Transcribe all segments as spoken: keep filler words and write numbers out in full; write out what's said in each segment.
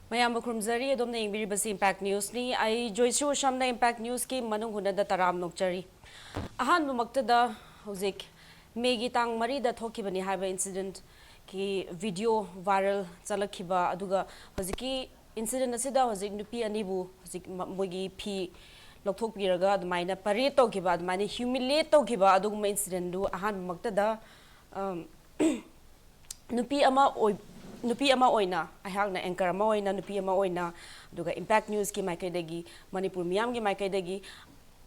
ꯃꯌꯥꯝꯕꯨ ꯈꯨꯔꯨꯝꯖꯔꯤ꯫ ꯑꯗꯣꯝꯅ ꯌꯦꯡꯕꯤꯔꯤꯕꯁꯤ Impact Newsꯅꯤ꯫ ꯑꯩ ꯖꯣꯏꯁ꯭ꯔꯤ ꯎꯁꯝꯅ Impact Newsꯀꯤ ꯃꯅꯨꯡ ꯍꯨꯠꯅꯗ ꯇꯔꯥꯝ ꯅꯣꯛꯆꯔꯤ꯫ ꯑꯍꯥꯟꯕꯃꯛꯇꯗ ꯍꯧꯖꯤꯛ ꯃꯦꯒꯤ ꯇꯥꯡ ꯃꯔꯤꯗ ꯊꯣꯛꯈꯤꯕꯅꯤ ꯍꯥꯏꯕ incidentꯀꯤ video viral ꯆꯠꯂꯛꯈꯤꯕ, ꯑꯗꯨꯒ ꯍꯧꯖꯤꯛꯀꯤ incident ꯑꯁꯤꯗ ꯍꯧꯖꯤꯛ ꯅꯨꯄꯤ ꯑꯅꯤꯕꯨ ꯍꯧꯖꯤꯛ ꯃ-, ꯃꯣꯏꯒꯤ ꯐꯤ ꯂꯧꯊꯣꯛꯄꯤꯔꯒ ꯑꯗꯨꯃꯥꯏꯅ parade ꯇꯧꯈꯤꯕ, ꯑꯗꯨꯃꯥꯏꯅ humiliate ꯇꯧꯈꯤꯕ ꯑꯗꯨꯒꯨꯝꯕ incidentꯗꯨ ꯑꯍꯥꯟꯕꯃꯛꯇꯗ, ꯑꯝ, ꯅꯨꯄꯤ ꯑꯃ ꯑꯣꯏ-, ꯅꯨꯄꯤ ꯑꯃ ꯑꯣꯏꯅ, ꯑꯩꯍꯥꯛꯅ anchor ꯑꯃ ꯑꯣꯏꯅ, ꯅꯨꯄꯤ ꯑꯃ ꯑꯣꯏꯅ, ꯑꯗꯨꯒ Impact Newsꯀꯤ ꯃꯥꯏꯀꯩꯗꯒꯤ, ꯃꯅꯤꯄꯨꯔ ꯃꯤꯌꯥꯝꯒꯤ ꯃꯥꯏꯀꯩꯗꯒꯤ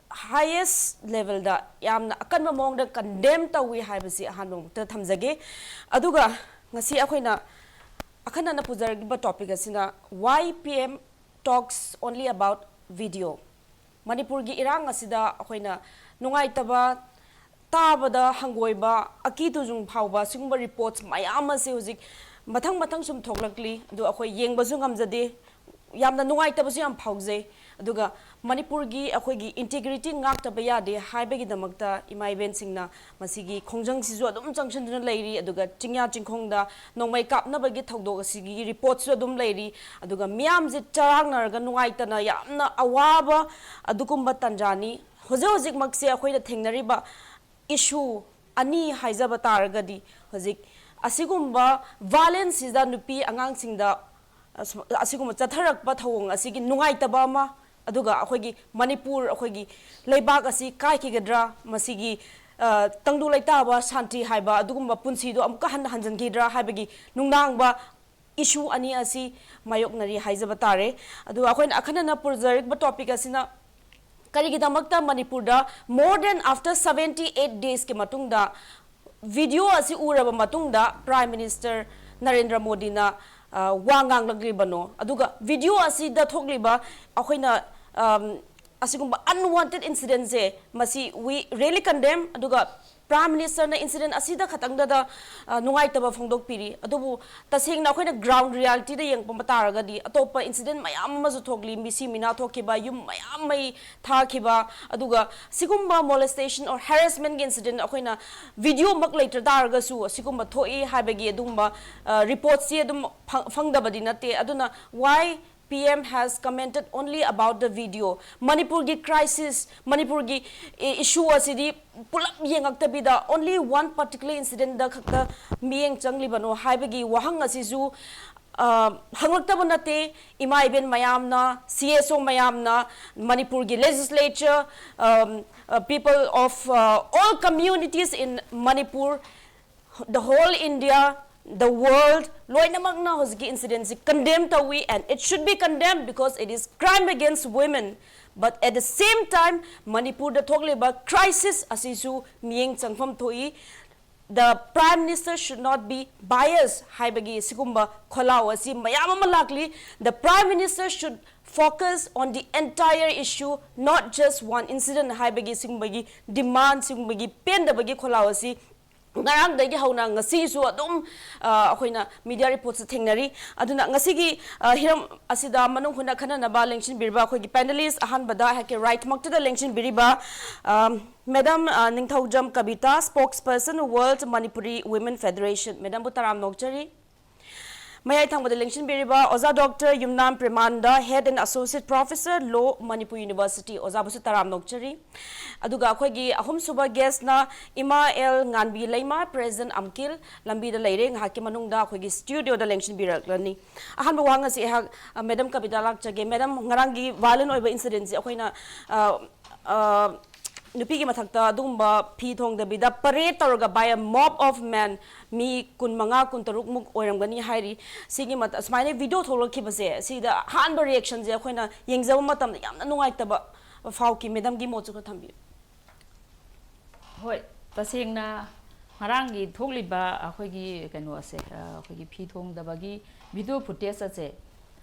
highest levelꯗ ꯌꯥꯝꯅ ꯑꯀꯟꯕ ꯃꯑꯣꯡꯗ condemn ꯇꯧꯏ ꯍꯥꯏꯕꯁꯤ ꯑꯍꯥꯟꯕꯃꯛꯇ ꯊꯝꯖꯒꯦ꯫ ꯑꯗꯨꯒ ꯉꯁꯤ ꯑꯩꯈꯣꯏꯅ ꯑꯈꯟꯅꯅ ꯄꯨꯖꯔꯛꯂꯤꯕ topic ꯑꯁꯤꯅ, "Why P M talks only about video?" ꯃꯅꯤꯄꯨꯔꯒꯤ ꯏꯔꯥꯡ ꯑꯁꯤꯗ ꯑꯩꯈꯣꯏꯅ ꯅꯨꯡꯉꯥꯏꯇꯕ, ꯇꯥꯕꯗ ꯍꯪꯒꯣꯏꯕ, ꯑꯀꯤ ꯇꯨꯖꯨꯡ ꯐꯥꯎꯕ ꯁꯤꯒꯨꯝꯕ reports ꯃꯌꯥꯝ ꯑꯁꯤ ꯍꯧꯖꯤꯛ ꯃꯊꯪ ꯃꯊꯪ ꯁꯨꯝ ꯊꯣꯛꯂꯛꯂꯤ꯫ ꯑꯗꯨ ꯑꯩꯈꯣꯏ ꯌꯦꯡꯕꯁꯨ ꯉꯝꯖꯗꯦ, ꯌꯥꯝꯅ ꯅꯨꯡꯉꯥꯏꯇꯕꯁꯨ ꯌꯥꯝ ꯐꯥꯎꯖꯩ꯫ ꯑꯗꯨꯒ ꯃꯅꯤꯄꯨꯔꯒꯤ ꯑꯩꯈꯣꯏꯒꯤ integrity ꯉꯥꯛꯇꯕ ꯌꯥꯗꯦ ꯍꯥꯏꯕꯒꯤꯗꯃꯛꯇ ꯏꯃꯥ ꯏꯕꯦꯟꯁꯤꯡꯅ ꯃꯁꯤꯒꯤ ꯈꯣꯡꯖꯪꯁꯤꯁꯨ ꯑꯗꯨꯝ ꯆꯪꯁꯤꯟꯗꯨꯅ ꯂꯩꯔꯤ꯫ ꯑꯗꯨꯒ ꯆꯤꯡꯌꯥ ꯆꯤꯡꯈꯣꯡꯗ ꯅꯣꯡꯃꯩ ꯀꯥꯞꯅꯕꯒꯤ ꯊꯧꯗꯣꯛ ꯑꯁꯤꯒꯤ reportꯁꯨ ꯑꯗꯨꯝ ꯂꯩꯔꯤ꯫ ꯑꯗꯨꯒ ꯃꯤꯌꯥꯝꯁꯦ ꯆꯔꯥꯡꯅꯔꯒ ꯅꯨꯡꯉꯥꯏꯇꯅ ꯌꯥꯝꯅ ꯑꯋꯥꯕ ꯑꯗꯨꯒꯨꯝꯕ ꯇꯥꯟꯖꯥꯅꯤ꯫ ꯍꯧꯖꯤꯛ ꯍꯧꯖꯤꯛꯃꯛꯁꯦ ꯑꯩꯈꯣꯏꯅ ꯊꯦꯡꯅꯔꯤꯕ issue ꯑꯅꯤ ꯍꯥꯏꯖꯕ ꯇꯥꯔꯒꯗꯤ, ꯍꯧꯖꯤꯛ ꯑꯁꯤꯒꯨꯝꯕ violenceꯁꯤꯗ ꯅꯨꯄꯤ ꯑꯉꯥꯡꯁꯤꯡꯗ ꯑꯁ-, ꯑꯁꯤꯒꯨꯝꯕ ꯆꯠꯊꯔꯛꯄ ꯊꯧꯑꯣꯡ ꯑꯁꯤꯒꯤ ꯅꯨꯡꯉꯥꯏꯇꯕ ꯑꯃ, ꯑꯗꯨꯒ ꯑꯩꯈꯣꯏꯒꯤ ꯃꯅꯤꯄꯨꯔ, ꯑꯩꯈꯣꯏꯒꯤ ꯂꯩꯕꯥꯛ ꯑꯁꯤ ꯀꯥꯏꯈꯤꯒꯗ꯭ꯔꯥ, ꯃꯁꯤꯒꯤ, ꯑ, ꯇꯪꯗꯨ ꯂꯩꯇꯥꯕ ꯁꯥꯟꯇꯤ ꯍꯥꯏꯕ ꯑꯗꯨꯒꯨꯝꯕ ꯄꯨꯟꯁꯤꯗꯣ ꯑꯃꯨꯛꯀ ꯍꯟꯅ ꯍꯟꯖꯤꯟꯈꯤꯗ꯭ꯔꯥ ꯍꯥꯏꯕꯒꯤ ꯅꯨꯡꯅꯥꯡꯕ issue ꯑꯅꯤ ꯑꯁꯤ ꯃꯥꯌꯣꯛꯅꯔꯤ ꯍꯥꯏꯖꯕ ꯇꯥꯔꯦ꯫ ꯑꯗꯨꯒ ꯑꯩꯈꯣꯏꯅ ꯑꯈꯟꯅꯅ ꯄꯨꯖꯔꯛꯄ topic ꯑꯁꯤꯅ, ꯀꯔꯤꯒꯤꯗꯃꯛꯇ ꯃꯅꯤꯄꯨꯔꯗ more than after seventy eight daysꯀꯤ ꯃꯇꯨꯡꯗ video ꯑꯁꯤ ꯎꯔꯕ ꯃꯇꯨꯡꯗ Prime Minister ꯅꯔꯦꯟꯗ꯭ꯔ ꯃꯣꯗꯤꯅ, ꯑ, ꯋꯥ ꯉꯥꯡꯂꯛꯂꯤꯕꯅꯣ? ꯑꯗꯨꯒ video ꯑꯁꯤꯗ ꯊꯣꯛꯂꯤꯕ ꯑꯩꯈꯣꯏꯅ, ꯑꯝ, ꯑꯁꯤꯒꯨꯝꯕ unwanted incidentꯁꯦ, ꯃꯁꯤ we really condemn꯫ ꯑꯗꯨꯒ Prime Minister ꯅ incident ꯑꯁꯤꯗ ꯈꯇꯪꯗꯗ, ꯑ, ꯅꯨꯡꯉꯥꯏꯇꯕ ꯐꯣꯡꯗꯣꯛꯄꯤꯔꯤ꯫ ꯑꯗꯨꯕꯨ ꯇꯁꯦꯡꯅ ꯑꯩꯈꯣꯏꯅ ground reality ꯗ ꯌꯦꯡꯉꯛꯄ ꯇꯥꯔꯒꯗꯤ ꯑꯇꯣꯞꯄ incident ꯃꯌꯥꯝ ꯑꯃꯁꯨ ꯊꯣꯛꯂꯤ, ꯃꯤꯁꯤ ꯃꯤꯅꯥ ꯊꯣꯛꯈꯤꯕ, ꯌꯨꯝ ꯃꯌꯥꯝ ꯃꯩ ꯊꯥꯈꯤꯕ, ꯑꯗꯨꯒ ꯁꯤꯒꯨꯝꯕ molestation or harassment ꯀꯤ incident ꯑꯩꯈꯣꯏꯅ video ꯃꯛ ꯂꯩꯇ꯭ꯔ ꯇꯥꯔꯒꯁꯨ ꯑꯁꯤꯒꯨꯝꯕ ꯊꯣꯛꯏ ꯍꯥꯏꯕꯒꯤ ꯑꯗꯨꯒꯨꯝꯕ, ꯑ, report ꯁꯤ ꯑꯗꯨꯝ ꯐꯪ-, ꯐꯪꯗꯕꯗꯤ ꯅꯠꯇꯦ꯫ ꯑꯗꯨꯅ why P M has commented only about the video? ꯃꯅꯤꯄꯨꯔꯒꯤ crisis, ꯃꯅꯤꯄꯨꯔꯒꯤ, ꯑꯦ, issue ꯑꯁꯤꯗꯤ ꯄꯨꯂꯞ ꯌꯦꯡꯉꯛꯇꯕꯤꯗ only one particular incident ꯗ ꯈꯛꯇ ꯃꯤꯠꯌꯦꯡ ꯆꯪꯂꯤꯕꯅꯣ ꯍꯥꯏꯕꯒꯤ ꯋꯥꯍꯪ ꯑꯁꯤꯁꯨ, ꯑ, ꯍꯪꯂꯛꯇꯕ ꯅꯠꯇꯦ꯫ ꯏꯃꯥ ꯏꯕꯦꯟ ꯃꯌꯥꯝꯅ, C S O ꯃꯌꯥꯝꯅ, ꯃꯅꯤꯄꯨꯔꯒꯤ legislature, um, uh, people of, uh, all communities in Manipur, the whole India, the world, ꯂꯣꯏꯅꯃꯛꯅ ꯍꯧꯖꯤꯛꯀꯤ incident ꯁꯤ condemn ꯇꯧꯏ, and it should be condemned because it is crime against women. But at the same time, ꯃꯅꯤꯄꯨꯔꯗ ꯊꯣꯛꯂꯤꯕ crisis ꯑꯁꯤꯁꯨ ꯃꯤꯠꯌꯦꯡ ꯆꯪꯐꯝ ꯊꯣꯛꯏ꯫ The Prime Minister should not be biased ꯍꯥꯏꯕꯒꯤ ꯁꯤꯒꯨꯝꯕ ꯈꯣꯜꯂꯥꯎ ꯑꯁꯤ ꯃꯌꯥꯝ ꯑꯃ ꯂꯥꯛꯂꯤ꯫ The Prime Minister should focus on the entire issue, not just one incident ꯍꯥꯏꯕꯒꯤ ꯁꯤꯒꯨꯝꯕꯒꯤ demand, ꯁꯤꯒꯨꯝꯕꯒꯤ ꯄꯦꯟꯗꯕꯒꯤ ꯈꯣꯜꯂꯥꯎ ꯑꯁꯤ ꯉꯔꯥꯡꯗꯒꯤ ꯍꯧꯅ ꯉꯁꯤꯁꯨ ꯑꯗꯨꯝ, ꯑ, ꯑꯩꯈꯣꯏꯅ media report ꯁꯦ ꯊꯦꯡꯅꯔꯤ꯫ ꯑꯗꯨꯅ ꯉꯁꯤꯒꯤ, ꯑ, ꯍꯤꯔꯝ ꯑꯁꯤꯗ ꯃꯅꯨꯡ ꯍꯨꯠꯅ ꯈꯟꯅꯅꯕ ꯂꯦꯡꯁꯤꯟꯕꯤꯔꯤꯕ ꯑꯩꯈꯣꯏꯒꯤ panelist ꯑꯍꯥꯟꯕꯗ ꯑꯩꯍꯥꯛꯀꯤ right ꯃꯛꯇꯗ ꯂꯦꯡꯁꯤꯟꯕꯤꯔꯤꯕ, ꯑ, Madam, ꯑ, ꯅꯤꯡꯊꯧꯖꯝ ꯀꯕꯤꯇꯥ, spokesperson, World Manipuri Women Federation, Madam ꯕꯨ ꯇꯔꯥꯝꯅ ꯑꯣꯛꯆꯔꯤ꯫ ꯃꯌꯥꯏ ꯊꯪꯕꯗ ꯂꯦꯡꯁꯤꯟꯕꯤꯔꯤꯕ ꯑꯣꯖꯥ Doctor Yumnam ꯄ꯭ꯔꯦꯃꯥꯅꯟꯗ, Head and Associate Professor, Law, Manipur University, ꯑꯣꯖꯥꯕꯨꯁꯨ ꯇꯔꯥꯝꯅ ꯑꯣꯛꯆꯔꯤ꯫ ꯑꯗꯨꯒ ꯑꯩꯈꯣꯏꯒꯤ ꯑꯍꯨꯝꯁꯨꯕ guest ꯅ ꯏꯃꯥ ꯑꯦꯜ ꯉꯥꯟꯕꯤ ꯂꯩꯃ, President ꯑꯝꯀꯤꯜ, ꯂꯝꯕꯤꯗ ꯂꯩꯔꯦ, ꯉꯥꯏꯍꯥꯛꯀꯤ ꯃꯅꯨꯡꯗ ꯑꯩꯈꯣꯏꯒꯤ studio ꯗ ꯂꯦꯡꯁꯤꯟꯕꯤꯔꯛꯂꯅꯤ꯫ ꯑꯍꯥꯟꯕ ꯋꯥꯍꯪ ꯑꯁꯤ ꯑꯩꯍꯥꯛ, ꯑ, Madam ꯀꯕꯤꯇꯥ ꯂꯥꯛꯆꯒꯦ꯫ Madam, ꯉꯔꯥꯡꯒꯤ violent ꯑꯣꯏꯕ incident ꯁꯤ ꯑꯩꯈꯣꯏꯅ, ꯑ, ꯑ, ꯅꯨꯄꯤꯒꯤ ꯃꯊꯛꯇ ꯑꯗꯨꯒꯨꯝꯕ ꯐꯤ ꯊꯣꯡꯗꯕꯤꯗ parade ꯇꯧꯔꯒ by a mob of men, ꯃꯤ ꯀꯨꯟꯃꯉꯥ, ꯀꯨꯟꯇꯔꯨꯛ ꯃꯨꯛ ꯑꯣꯏꯔꯝꯒꯅꯤ ꯍꯥꯏꯔꯤ꯫ ꯁꯤꯒꯤ ꯃꯇ-, ꯁꯨꯃꯥꯏꯅ video ꯊꯣꯛꯂꯛꯈꯤꯕꯁꯦ, ꯁꯤꯗ ꯑꯍꯥꯟꯕ reaction ꯁꯦ ꯑꯩꯈꯣꯏꯅ ꯌꯦꯡꯖꯕ ꯃꯇꯝꯗ ꯌꯥꯝꯅ ꯅꯨꯡꯉꯥꯏꯇꯕ ꯐꯥꯎꯈꯤ꯫ Madam ꯒꯤ ꯃꯣꯠꯁꯨ ꯈꯔ ꯊꯝꯕꯤꯌꯨ꯫ ꯍꯣꯏ, ꯇꯁꯦꯡꯅ ꯉꯔꯥꯡꯒꯤ ꯊꯣꯛꯂꯤꯕ ꯑꯩꯈꯣꯏꯒꯤ ꯀꯩꯅꯣꯁꯦ, ꯑ, ꯑꯩꯈꯣꯏꯒꯤ ꯐꯤ ꯊꯣꯡꯗꯕꯒꯤ video footage ꯑꯁꯦ,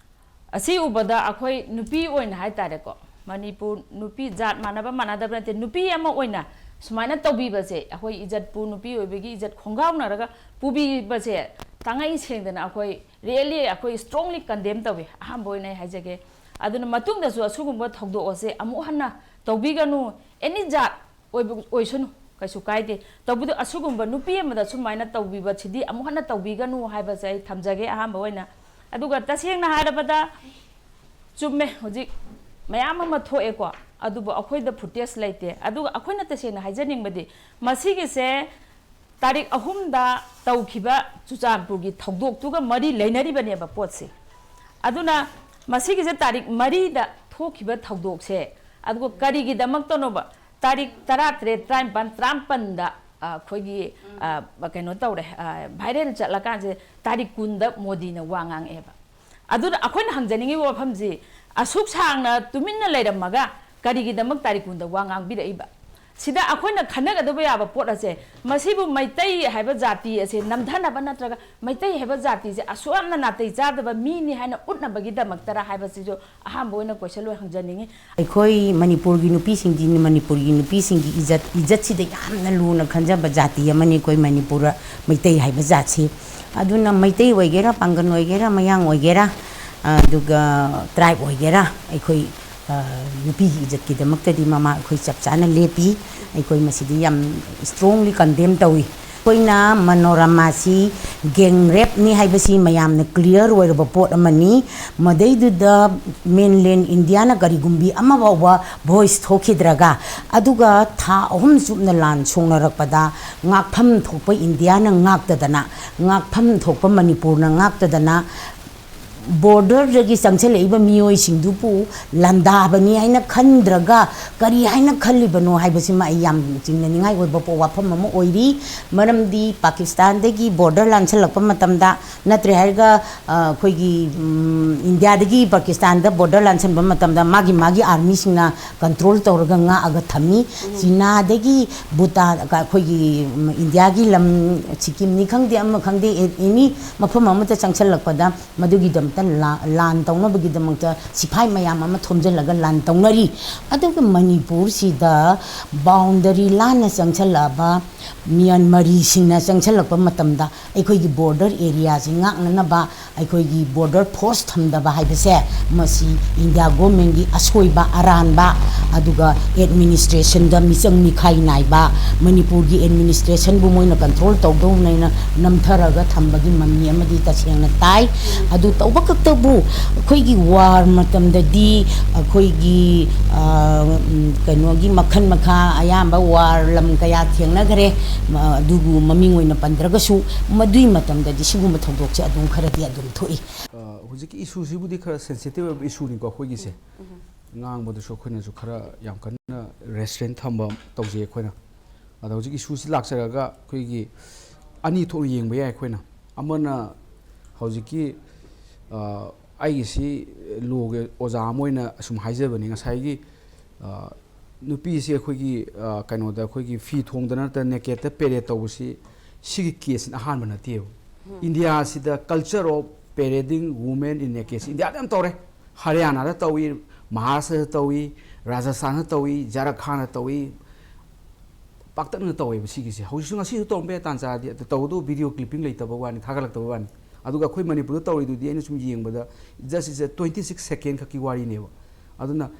ꯑꯁꯤ ꯎꯕꯗ ꯑꯩꯈꯣꯏ ꯅꯨꯄꯤ ꯑꯣꯏꯅ ꯍꯥꯏꯇꯥꯔꯦꯀꯣ, ꯃꯅꯤꯄꯨꯔ ꯅꯨꯄꯤ, ꯖꯥꯠ ꯃꯥꯟꯅꯕ ꯃꯥꯟꯅꯗꯕ ꯅꯠꯇꯦ, ꯅꯨꯄꯤ ꯑꯃ ꯑꯣꯏꯅ ꯁꯨꯃꯥꯏꯅ ꯇꯧꯕꯤꯕꯁꯦ, ꯑꯩꯈꯣꯏ ꯏꯖꯠꯄꯨ, ꯅꯨꯄꯤ ꯑꯣꯏꯕꯒꯤ ꯏꯖꯠ ꯈꯣꯡꯒꯥꯎꯅꯔꯒ ꯄꯨꯕꯤꯕꯁꯦ ꯊꯥꯡꯉꯩ ꯁꯦꯡꯗꯅ ꯑꯩꯈꯣꯏ really, ꯑꯩꯈꯣꯏ strongly condemn ꯇꯧꯏ꯫ ꯑꯍꯥꯟꯕ ꯑꯣꯏꯅ ꯑꯩ ꯍꯥꯏꯖꯒꯦ꯫ ꯑꯗꯨꯅ ꯃꯇꯨꯡꯗꯁꯨ ꯑꯁꯤꯒꯨꯝꯕ ꯊꯧꯗꯣꯛ ꯑꯁꯦ ꯑꯃꯨꯛ ꯍꯟꯅ ꯇꯧꯕꯤꯒꯅꯨ꯫ Any ꯖꯥꯠ ꯑꯣꯏꯕ, ꯑꯣꯏꯁꯅꯨ, ꯀꯩꯁꯨ ꯀꯥꯏꯗꯦ꯫ ꯇꯧꯕꯗ ꯑꯁꯤꯒꯨꯝꯕ ꯅꯨꯄꯤ ꯑꯃꯗ ꯁꯨꯃꯥꯏꯅ ꯇꯧꯕꯤꯕꯁꯤꯗꯤ ꯑꯃꯨꯛ ꯍꯟꯅ ꯇꯧꯕꯤꯒꯅꯨ ꯍꯥꯏꯕꯁꯦ ꯑꯩ ꯊꯝꯖꯒꯦ ꯑꯍꯥꯟꯕ ꯑꯣꯏꯅ꯫ ꯑꯗꯨꯒ ꯇꯁꯦꯡꯅ ꯍꯥꯏꯔꯕꯗ, ꯆꯨꯝꯃꯦ, ꯍꯧꯖꯤꯛ ꯃꯌꯥꯝ ꯑꯃ ꯊꯣꯛꯑꯦꯀꯣ, ꯑꯗꯨꯕꯨ ꯑꯩꯈꯣꯏꯗ footage ꯂꯩꯇꯦ꯫ ꯑꯗꯨꯒ ꯑꯩꯈꯣꯏꯅ ꯇꯁꯦꯡꯅ ꯍꯥꯏꯖꯅꯤꯡꯕꯗꯤ, ꯃꯁꯤꯒꯤꯁꯦ ꯇꯥꯔꯤꯛ ꯑꯍꯨꯝꯗ ꯇꯧꯈꯤꯕ ꯆꯨꯔꯆꯥꯟꯄꯨꯔꯒꯤ ꯊꯧꯗꯣꯛꯇꯨꯒ ꯃꯔꯤ ꯂꯩꯅꯔꯤꯕꯅꯦꯕ ꯄꯣꯠꯁꯦ꯫ ꯑꯗꯨꯅ ꯃꯁꯤꯒꯤꯁꯦ ꯇꯥꯔꯤꯛ ꯃꯔꯤꯗ ꯊꯣꯛꯈꯤꯕ ꯊꯧꯗꯣꯛꯁꯦ, ꯑꯗꯨꯒ ꯀꯔꯤꯒꯤꯗꯃꯛꯇꯅꯣꯕ ꯇꯥꯔꯤꯛ ꯇꯔꯥꯇꯔꯦꯠ, ꯇꯔꯥꯅꯤꯄꯥꯟ, ꯇꯔꯥꯃꯥꯄꯟꯗ, ꯑ, ꯑꯩꯈꯣꯏꯒꯤ, ꯑ, ꯀꯩꯅꯣ ꯇꯧꯔꯦ, ꯑ, viral ꯆꯠꯂꯀꯥꯟꯁꯦ ꯇꯥꯔꯤꯛ ꯀꯨꯟꯗ ꯃꯣꯗꯤꯅ ꯋꯥ ꯉꯥꯡꯉꯛꯑꯦꯕ꯫ ꯑꯗꯨꯅ ꯑꯩꯈꯣꯏꯅ ꯍꯪꯖꯅꯤꯡꯉꯤꯕ ꯋꯥꯐꯝꯁꯤ, ꯑꯁꯨꯛ ꯁꯥꯡꯅ ꯇꯨꯃꯤꯟꯅ ꯂꯩꯔꯝꯃꯒ ꯀꯔꯤꯒꯤꯗꯃꯛ ꯇꯥꯔꯤꯛ ꯀꯨꯟꯗ ꯋꯥ ꯉꯥꯡꯕꯤꯔꯛꯏꯕ? ꯁꯤꯗ ꯑꯩꯈꯣꯏꯅ ꯈꯟꯅꯒꯗꯕ ꯌꯥꯕ ꯄꯣꯠ ꯑꯁꯦ, ꯃꯁꯤꯕꯨ ꯃꯩꯇꯩ ꯍꯥꯏꯕ ꯖꯥꯇꯤ ꯑꯁꯦ ꯅꯝꯊꯅꯕ ꯅꯠꯇ꯭ꯔꯒ ꯃꯩꯇꯩ ꯍꯥꯏꯕ ꯖꯥꯇꯤꯁꯦ ꯑꯁꯨꯛ ꯌꯥꯝꯅ ꯅꯥꯇꯩ ꯆꯥꯗꯕ ꯃꯤꯅꯤ ꯍꯥꯏꯅ ꯎꯠꯅꯕꯒꯤꯗꯃꯛꯇꯔ ꯍꯥꯏꯕꯁꯤꯁꯨ ꯑꯍꯥꯟꯕ ꯑꯣꯏꯅ question ꯑꯣꯏꯅ ꯍꯪꯖꯅꯤꯡꯉꯤ꯫ ꯑꯩꯈꯣꯏ ꯃꯅꯤꯄꯨꯔꯒꯤ ꯅꯨꯄꯤꯁꯤꯡꯗꯤ ꯃꯅꯤꯄꯨꯔꯒꯤ ꯅꯨꯄꯤꯁꯤꯡꯒꯤ ꯏꯖꯠ, ꯏꯖꯠꯁꯤꯗ ꯌꯥꯝꯅ ꯂꯨꯅ ꯈꯟꯖꯕ ꯖꯥꯇꯤ ꯑꯃꯅꯤ ꯑꯩꯈꯣꯏ ꯃꯅꯤꯄꯨꯔ ꯃꯩꯇꯩ ꯍꯥꯏꯕ ꯖꯥꯠꯁꯤ꯫ ꯑꯗꯨꯅ ꯃꯩꯇꯩ ꯑꯣꯏꯒꯦꯔꯥ, ꯄꯥꯡꯒꯜ ꯑꯣꯏꯒꯦꯔꯥ, ꯃꯌꯥꯡ ꯑꯣꯏꯒꯦꯔꯥ, ꯑꯗꯨꯒ tribe ꯑꯣꯏꯒꯦꯔꯥ, ꯑꯩꯈꯣꯏ, ꯑ, ꯅꯨꯄꯤꯒꯤ ꯏꯖꯠꯀꯤꯗꯃꯛꯇꯗꯤ ꯃꯃꯥ ꯑꯩꯈꯣꯏ ꯆꯞ ꯆꯥꯅ ꯂꯦꯞꯄꯤ꯫ ꯑꯩꯈꯣꯏ ꯃꯁꯤꯗꯤ ꯌꯥꯝ strongly condemn ꯇꯧꯏ꯫ ꯑꯩꯈꯣꯏꯅ ꯃꯅꯣꯔꯃꯥꯁꯤ gang rapeꯅꯤ ꯍꯥꯏꯕꯁꯤ ꯃꯌꯥꯝꯅ clear ꯑꯣꯏꯔꯕ ꯄꯣꯠ ꯑꯃꯅꯤ꯫ ꯃꯗꯩꯗꯨꯗ mainland Indiaꯅ ꯀꯔꯤꯒꯨꯝꯕꯤ ꯑꯃ ꯐꯥꯎꯕ voice ꯊꯣꯛꯈꯤꯗ꯭ꯔꯒ, ꯑꯗꯨꯒ ꯊꯥ ꯑꯍꯨꯝ ꯆꯨꯞꯅ ꯂꯥꯟ ꯁꯣꯛꯅꯔꯛꯄꯗ ꯉꯥꯛꯐꯝ ꯊꯣꯛꯄ Indiaꯅ ꯉꯥꯛꯇꯗꯅ, ꯉꯥꯛꯐꯝ ꯊꯣꯛꯄ ꯃꯅꯤꯄꯨꯔꯅ ꯉꯥꯛꯇꯗꯅ, borderꯗꯒꯤ ꯆꯪꯁꯤꯜꯂꯛꯏꯕ ꯃꯤꯑꯣꯏꯁꯤꯡꯗꯨꯕꯨ ꯂꯥꯟꯗꯥꯕꯅꯤ ꯍꯥꯏꯅ ꯈꯟꯗ꯭ꯔꯒ ꯀꯔꯤ ꯍꯥꯏꯅ ꯈꯜꯂꯤꯕꯅꯣ ꯍꯥꯏꯕꯁꯤꯃ ꯑꯩ ꯌꯥꯝ ꯆꯤꯡꯅꯅꯤꯡꯉꯥꯏ ꯑꯣꯏꯕ ꯄꯣ-, ꯋꯥꯐꯝ ꯑꯃ ꯑꯣꯏꯔꯤ꯫ ꯃꯔꯝꯗꯤ ꯄꯥꯀꯤꯁꯇꯥꯟꯗꯒꯤ border ꯂꯥꯟꯁꯤꯜꯂꯛꯄ ꯃꯇꯝꯗ, ꯅꯠꯇ꯭ꯔꯦ ꯍꯥꯏꯔꯒ, ꯑ, ꯑꯩꯈꯣꯏꯒꯤ, ꯎꯝ, ꯏꯟꯗꯤꯌꯥꯗꯒꯤ ꯄꯥꯀꯤꯁꯇꯥꯟꯗ border ꯂꯥꯟꯁꯤꯟꯕ ꯃꯇꯝꯗ ꯃꯥꯒꯤ, ꯃꯥꯒꯤ armyꯁꯤꯡꯅ control ꯇꯧꯔꯒ ꯉꯥꯛꯑꯒ ꯊꯝꯃꯤ꯫ ꯆꯤꯅꯥꯗꯒꯤ ꯚꯨꯇꯥꯟ, ꯑꯩꯈꯣꯏꯒꯤ, ꯎꯝ, ꯏꯟꯗꯤꯌꯥꯒꯤ ꯂꯝ, ꯁꯤꯛꯀꯤꯝꯅꯤ ꯈꯪꯗꯦ, ꯑꯃ ꯈꯪꯗꯦ, ꯑꯦ-, any ꯃꯐꯝ ꯑꯃꯗ ꯆꯪꯁꯤꯜꯂꯛꯄꯗ ꯃꯗꯨꯒꯤꯗꯃꯛ ꯂꯥꯟ ꯇꯧꯅꯕꯒꯤꯗꯃꯛꯇ ꯁꯤꯐꯥꯏ ꯃꯌꯥꯝ ꯑꯃ ꯊꯣꯝꯖꯤꯜꯂꯒ ꯂꯥꯟ ꯇꯧꯅꯔꯤ꯫ ꯑꯗꯨꯒ ꯃꯅꯤꯄꯨꯔꯁꯤꯗ ꯕꯥꯎꯟꯗꯔꯤ ꯂꯥꯟꯅ ꯆꯪꯁꯜꯂꯛꯑꯕ ꯃ꯭ꯌꯥꯟꯃꯥꯔꯤꯁꯤꯡꯅ ꯆꯪꯁꯜꯂꯛꯄ ꯃꯇꯝꯗ ꯑꯩꯈꯣꯏꯒꯤ ꯕꯣꯔꯗꯔ ꯑꯦꯔꯤꯌꯥꯁꯤ ꯉꯥꯛꯅꯅꯕ ꯑꯩꯈꯣꯏꯒꯤ ꯕꯣꯔꯗꯔ ꯐꯣꯔꯁ ꯊꯝꯗꯕ ꯍꯥꯏꯕꯁꯦ, ꯃꯁꯤ ꯏꯟꯗꯤꯌꯥ ꯒꯣꯔꯃꯦꯟꯒꯤ ꯑꯁꯣꯏꯕ, ꯑꯔꯥꯟꯕ, ꯑꯗꯨꯒ ꯑꯦꯗꯃꯤꯅꯤꯁꯇ꯭ꯔꯦꯁꯟꯗ ꯃꯤꯆꯪ ꯃꯤꯈꯥꯏ ꯅꯥꯏꯕ, ꯃꯅꯤꯄꯨꯔꯒꯤ ꯑꯦꯗꯃꯤꯅꯤꯁꯇ꯭ꯔꯦꯁꯟꯕꯨ ꯃꯣꯏꯅ ꯀꯟꯇ꯭ꯔꯣꯜ ꯇꯧꯗꯧꯅꯦꯅ ꯅꯝꯊꯔꯒ ꯊꯝꯕꯒꯤ ꯃꯃꯤ ꯑꯃꯗꯤ ꯇꯁꯦꯡꯅ ꯇꯥꯏ꯫ ꯑꯗꯨ ꯇꯧꯕ ꯈꯛꯇꯕꯨ, ꯑꯩꯈꯣꯏꯒꯤ ꯋꯥꯔ ꯃꯇꯝꯗꯗꯤ ꯑꯩꯈꯣꯏꯒꯤ, ꯑ, ꯎꯝ, ꯀꯩꯅꯣꯒꯤ ꯃꯈꯜ ꯃꯈꯥ ꯑꯌꯥꯝꯕ ꯋꯥꯔ ꯂꯝ ꯀꯌꯥ ꯊꯦꯡꯅꯈ꯭ꯔꯦ꯫ ꯃ-, ꯑꯗꯨꯕꯨ ꯃꯃꯤꯡ ꯑꯣꯏꯅ ꯄꯟꯗ꯭ꯔꯒꯁꯨ, ꯃꯗꯨꯏ ꯃꯇꯝꯗꯗꯤ ꯁꯤꯒꯨꯝꯕ ꯊꯧꯗꯣꯛꯁꯦ ꯑꯗꯨꯝ ꯈꯔꯗꯤ ꯑꯗꯨꯝ ꯊꯣꯛꯏ꯫ ꯑ, ꯍꯧꯖꯤꯛꯀꯤ ꯏꯁꯨꯁꯤꯕꯨꯗꯤ ꯈꯔ ꯁꯦꯟꯁꯤꯇꯤꯚ ꯑꯣꯏꯕ ꯏꯁꯨꯅꯤꯀꯣ ꯑꯩꯈꯣꯏꯒꯤꯁꯦ꯫ ꯉꯥꯡꯕꯗꯁꯨ ꯑꯩꯈꯣꯏꯅꯁꯨ ꯈꯔ ꯌꯥꯝ ꯀꯟꯅ ꯔꯦꯁꯇ꯭ꯔꯦꯟ ꯊꯝꯕ ꯇꯧꯖꯩ ꯑꯩꯈꯣꯏꯅ꯫ ꯑꯗ ꯍꯧꯖꯤꯛ ꯏꯁꯨꯁꯤ ꯂꯥꯛꯆꯔꯒ ꯑꯩꯈꯣꯏꯒꯤ ꯑꯅꯤ ꯊꯣꯛꯅ ꯌꯦꯡꯕ ꯌꯥꯏ ꯑꯩꯈꯣꯏꯅ꯫ ꯑꯃꯅ ꯍꯧꯖꯤꯛꯀꯤ, ꯑ, ꯑꯩꯒꯤꯁꯤ ꯂꯣꯒꯤ ꯑꯣꯖꯥ ꯑꯃ ꯑꯣꯏꯅ ꯑꯁꯨꯝ ꯍꯥꯏꯖꯕꯅꯤ, ꯉꯁꯥꯏꯒꯤ, ꯑ, ꯅꯨꯄꯤꯁꯤ ꯑꯩꯈꯣꯏꯒꯤ, ꯑ, ꯀꯩꯅꯣꯗ ꯑꯩꯈꯣꯏꯒꯤ ꯐꯤ ꯊꯣꯡꯗꯅ ꯅꯠꯇꯅ ꯅꯦꯀꯦꯠꯇ ꯄꯦꯔꯦꯠ ꯇꯧꯕꯁꯤ ꯁꯤꯒꯤ ꯀꯦꯁꯁꯤꯅ ꯑꯍꯥꯟꯕ ꯅꯠꯇꯦꯕ꯫ ꯏꯟꯗꯤꯌꯥꯁꯤꯗ culture of parading women in naked ꯏꯟꯗꯤꯌꯥꯗ ꯌꯥꯝ ꯇꯧꯔꯦ꯫ ꯍꯔꯤꯌꯥꯅꯥꯗ ꯇꯧꯏ, ꯃꯍꯥꯔꯥꯁꯇ꯭ꯔꯗ ꯇꯧꯏ, ꯔꯥꯖꯁꯊꯥꯟꯗ ꯇꯧꯏ, ꯖꯥꯔꯈꯥꯟꯗ ꯇꯧꯏ, ꯄꯥꯛꯇꯛꯅꯅ ꯇꯧꯋꯦꯕ ꯁꯤꯒꯤꯁꯦ꯫ ꯍꯧꯖꯤꯛꯁꯨ, ꯉꯁꯤꯁꯨ ꯇꯧꯔꯝꯕ ꯌꯥꯏ, ꯇꯥꯟ ꯆꯥꯔꯗꯤ꯫ ꯑꯗꯨ ꯇꯧꯕꯗꯕꯨ video clipping ꯂꯩꯇꯕ ꯋꯥꯅꯤ, ꯊꯥꯒꯠꯂꯛꯇꯕ ꯋꯥꯅꯤ꯫ ꯑꯗꯨꯒ ꯑꯩꯈꯣꯏ ꯃꯅꯤꯄꯨꯔꯗ ꯇꯧꯔꯤꯗꯨꯗꯤ ꯑꯩꯅ ꯁꯨꯝ ꯌꯦꯡꯕꯗ just is a twenty six second ꯈꯛꯀꯤ ꯋꯥꯔꯤꯅꯦꯕ꯫ ꯑꯗꯨꯅ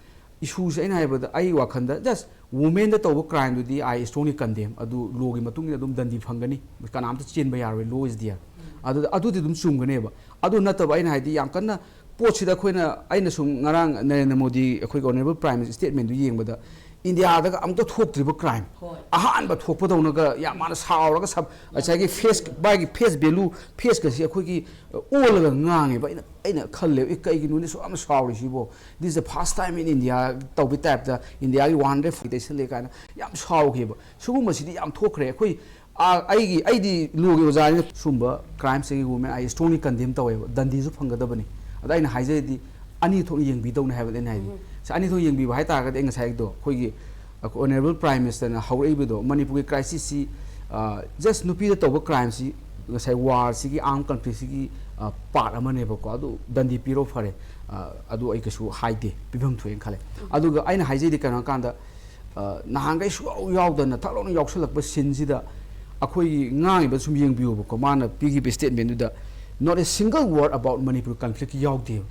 ꯏꯁꯨꯁꯦ ꯑꯩꯅ ꯍꯥꯏꯕꯗ, ꯑꯩ ꯋꯥꯈꯜꯗ just womenꯗ ꯇꯧꯕ crimeꯗꯨꯗꯤ I strongly condemn, ꯑꯗꯨ ꯂꯣꯒꯤ ꯃꯇꯨꯡ ꯏꯟꯅ ꯑꯗꯨꯝ ꯗꯟꯗꯤ ꯐꯪꯒꯅꯤ, ꯀꯅꯥꯝꯇ ꯆꯦꯟꯕ ꯌꯥꯔꯣꯏ, law is there꯫ ꯑꯗꯨꯗ, ꯑꯗꯨꯗꯤ ꯑꯗꯨꯝ ꯆꯨꯝꯒꯅꯦꯕ꯫ ꯑꯗꯨ ꯅꯠꯇꯕ, ꯑꯩꯅ ꯍꯥꯏꯗꯤ ꯌꯥꯝ ꯀꯟꯅ ꯄꯣꯠꯁꯤꯗ ꯑꯩꯈꯣꯏꯅ, ꯑꯩꯅ ꯁꯨꯝ ꯉꯔꯥꯡ ꯅꯔꯦꯟꯗ꯭ꯔ ꯃꯣꯗꯤ, ꯑꯩꯈꯣꯏꯒꯤ honourable prime minister statementꯗꯨ ꯌꯦꯡꯕꯗ, ꯏꯟꯗꯤꯌꯥꯗꯒ ꯑꯃꯨꯛꯇ ꯊꯣꯛꯇ꯭ꯔꯤꯕ crime, ꯍꯣꯏ, ꯑꯍꯥꯟꯕ ꯊꯣꯛꯄꯗꯧꯅꯒ ꯌꯥꯝ ꯃꯥꯅ ꯁꯥꯎꯔꯒ ꯁꯝ-, ꯉꯁꯥꯏꯒꯤ face, ꯃꯥꯒꯤ face value, faceꯀꯁꯤ ꯑꯩꯈꯣꯏꯒꯤ, ꯑ, ꯑꯣꯜꯂꯒ ꯉꯥꯡꯉꯦꯕ꯫ ꯑꯩꯅ, ꯑꯩꯅ ꯈꯜꯂꯦꯕ, "ꯑꯦ, ꯀꯩꯒꯤꯅꯣꯅꯦ ꯁꯨꯛ ꯌꯥꯝ ꯁꯥꯎꯔꯤꯁꯤꯕꯣ? This is the first time in India" ꯇꯧꯕꯒꯤ typeꯇ, ꯏꯟꯗꯤꯌꯥꯒꯤ one hundred forty ꯇꯩꯁꯜꯂꯦ ꯀꯥꯏꯅ ꯌꯥꯝ ꯁꯥꯎꯈꯤꯕ꯫ ꯁꯤꯒꯨꯝꯕꯁꯤꯗꯤ ꯌꯥꯝ ꯊꯣꯛꯈ꯭ꯔꯦ꯫ ꯑꯩꯈꯣꯏ, ꯑ, ꯑꯩꯒꯤ, ꯑꯩꯗꯤ ꯂꯣꯒꯤ ꯑꯣꯖꯥꯅꯤꯅ ꯁꯨꯝꯕ crimeꯁꯤꯒꯤ women I strongly condemn ꯇꯧꯋꯦꯕ, ꯗꯟꯗꯤꯁꯨ ꯐꯪꯒꯗꯕꯅꯤ꯫ ꯑꯗ ꯑꯩꯅ ꯍꯥꯏꯖꯔꯤꯗꯤ ꯑꯅꯤ ꯊꯣꯛꯅ ꯌꯦꯡꯕꯤꯗꯧꯅꯦ ꯍꯥꯏꯕꯗꯤ ꯑꯩꯅ ꯍꯥꯏꯗꯤ꯫ ꯁꯤ ꯑꯅꯤ ꯊꯣꯛꯅ ꯌꯦꯡꯕꯤꯕ ꯍꯥꯏꯇꯥꯔꯒꯗꯤ ꯑꯩ ꯉꯁꯥꯏꯒꯤꯗꯣ, ꯑꯩꯈꯣꯏꯒꯤ honourable prime ministerꯅ ꯍꯧꯔꯛꯏꯕꯗꯣ, ꯃꯅꯤꯄꯨꯔꯒꯤ crisisꯁꯤ, ꯑ, just ꯅꯨꯄꯤꯗ ꯇꯧꯕ crimeꯁꯤ ꯉꯁꯥꯏ ꯋꯥꯔꯁꯤꯒꯤ, ꯑꯥꯔꯝ ꯀꯟꯐ꯭ꯂꯤꯛꯁꯤꯒꯤ ꯄꯥꯔꯠ ꯑꯃꯅꯦꯕꯀꯣ꯫ ꯑꯗꯨ ꯗꯟꯗꯤ ꯄꯤꯔꯣ ꯐꯔꯦ, ꯑ, ꯑꯗꯨ ꯑꯩ ꯀꯩꯁꯨ ꯍꯥꯏꯗꯦ, ꯄꯤꯐꯝ ꯊꯣꯛꯑꯦꯅ ꯈꯜꯂꯦ꯫ ꯑꯗꯨꯒ ꯑꯩꯅ ꯍꯥꯏꯖꯩꯗꯤ ꯀꯩꯅꯣ ꯍꯥꯏꯀꯥꯟꯗ, ꯑ, ꯅꯍꯥꯟꯈꯩ ꯁꯨꯡꯌꯥꯎ ꯌꯥꯎꯗꯅ ꯊꯛ ꯂꯥꯎꯅ ꯌꯥꯎꯁꯜꯂꯛꯄ ꯁꯤꯟꯁꯤꯗ ꯑꯩꯈꯣꯏꯒꯤ ꯉꯥꯡꯉꯤꯕ ꯁꯨꯝ ꯌꯦꯡꯕꯤꯌꯨꯕꯀꯣ, ꯃꯥꯅ ꯄꯤꯈꯤꯕ ꯁ꯭ꯇꯦꯠꯃꯦꯟꯗꯨꯗ not a single word about Manipur conflict ꯌꯥꯎꯗꯦꯕ꯫